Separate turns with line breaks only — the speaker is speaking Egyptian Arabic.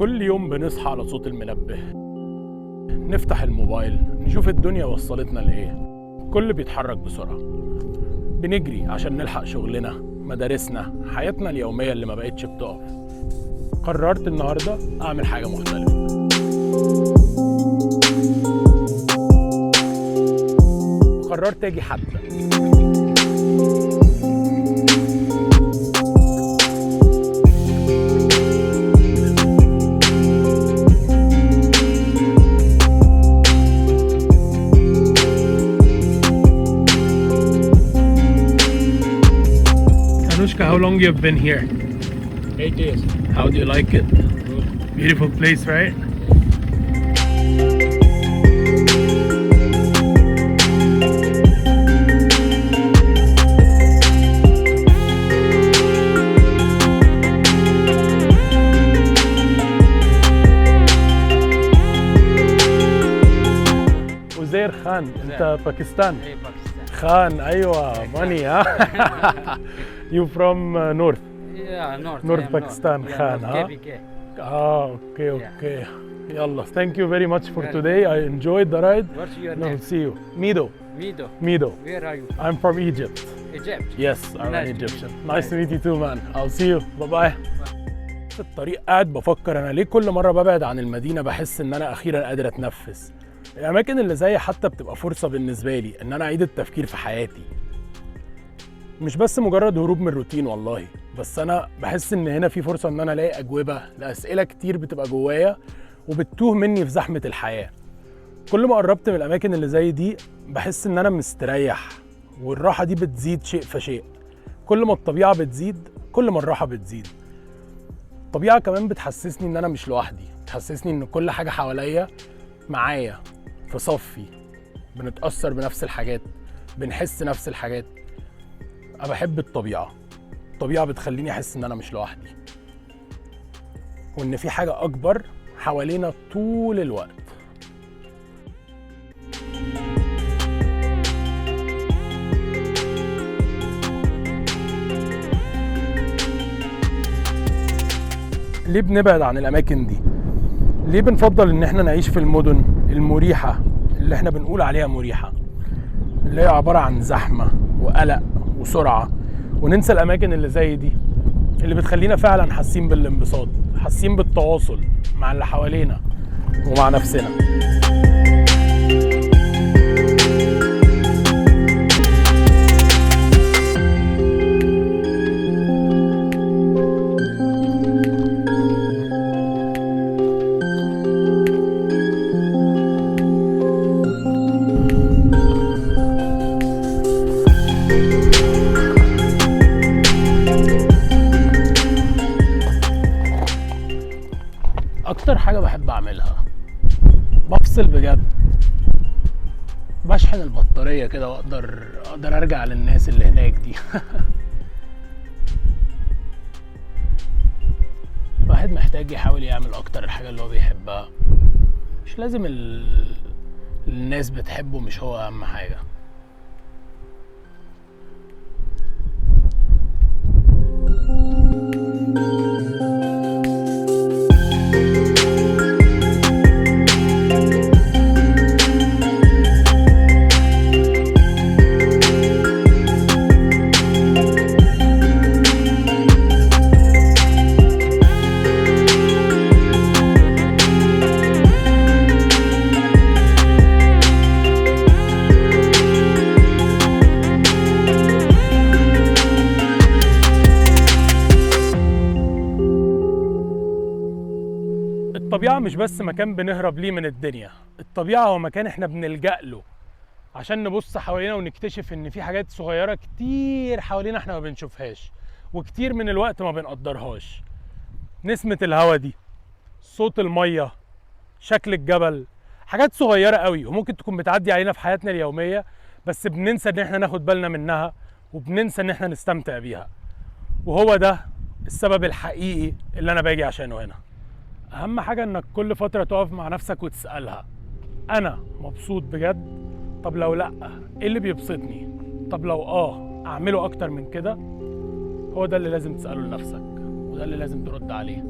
كل يوم بنصحى على صوت المنبه، نفتح الموبايل نشوف الدنيا وصلتنا لإيه. كل بيتحرك بسرعة، بنجري عشان نلحق شغلنا، مدارسنا، حياتنا اليومية اللي ما بقتش بتقف. قررت النهاردة أعمل حاجة مختلفة، وقررت أجي حتى Anushka, how long you've been here?
8 years.
How do you like it?
Good.
Beautiful place, right? Uzair Khan, انت باكستان؟
Hey, Pakistan.
خان، ايوه، money ها. You from north?
Yeah, North.
North
I am
Pakistan,
North. Yeah,
Khan,
North
huh?
KPK.
اه، okay.
Yeah.
Okay، يلا، thank you very much for
Well-
today. I enjoyed the ride.
What's your
No,
name?
see you. Mido.
Mido.
Mido.
Where are you?
I'm from Egypt.
Egypt.
Yes, I'm
Nice
an
to meet
Egyptian.
you.
Nice to meet you too, man. I'll see you. Bye bye. في الطريق قاعد بفكر، انا ليه كل مرة ببعد عن المدينة بحس ان انا اخيرا قادر اتنفس؟ الاماكن اللي زي حتى بتبقى فرصة بالنسبة لي ان انا اعيد التفكير في حياتي، مش بس مجرد هروب من الروتين والله، بس انا بحس ان هنا في فرصة ان انا الاقي اجوبة لاسئلة كتير بتبقى جوايا وبتتوه مني في زحمة الحياة. كل ما قربت من الاماكن اللي زي دي بحس ان انا مستريح، والراحة دي بتزيد شيء فشيء. كل ما الطبيعة بتزيد كل ما الراحة بتزيد. الطبيعة كمان بتحسسني ان انا مش لوحدي، بتحسسني ان كل حاجة حواليا معايا في صفي، بنتأثر بنفس الحاجات، بنحس نفس الحاجات. انا بحب الطبيعة. الطبيعة بتخليني احس ان انا مش لوحدي، وان في حاجة اكبر حوالينا طول الوقت. ليه بنبعد عن الاماكن دي؟ ليه بنفضل ان احنا نعيش في المدن المريحة اللي احنا بنقول عليها مريحة، اللي هي عبارة عن زحمة وقلق وسرعة، وننسى الاماكن اللي زي دي اللي بتخلينا فعلا حاسين بالانبساط، حاسين بالتواصل مع اللي حوالينا ومع نفسنا؟ اكتر حاجة بحب اعملها، بفصل بجد، بشحن البطارية كده واقدر ارجع للناس اللي هناك دي. الواحد محتاج يحاول يعمل اكتر الحاجة اللي هو بيحبها. مش لازم الناس بتحبه، مش هو اهم حاجة. الطبيعة مش بس مكان بنهرب ليه من الدنيا، الطبيعة هو مكان احنا بنلجأ له عشان نبص حوالينا ونكتشف ان في حاجات صغيرة كتير حوالينا احنا ما بنشوفهاش، وكتير من الوقت ما بنقدرهاش. نسمة الهوا دي، صوت المية، شكل الجبل، حاجات صغيرة قوي وممكن تكون بتعدي علينا في حياتنا اليومية، بس بننسى ان احنا ناخد بالنا منها وبننسى ان احنا نستمتع بيها. وهو ده السبب الحقيقي اللي انا باجي عشانه هنا. اهم حاجة انك كل فترة تقف مع نفسك وتسألها، انا مبسوط بجد؟ طب لو لا، ايه اللي بيبسطني؟ طب لو اعمله اكتر من كده؟ هو ده اللي لازم تسأله لنفسك، وده اللي لازم ترد عليه.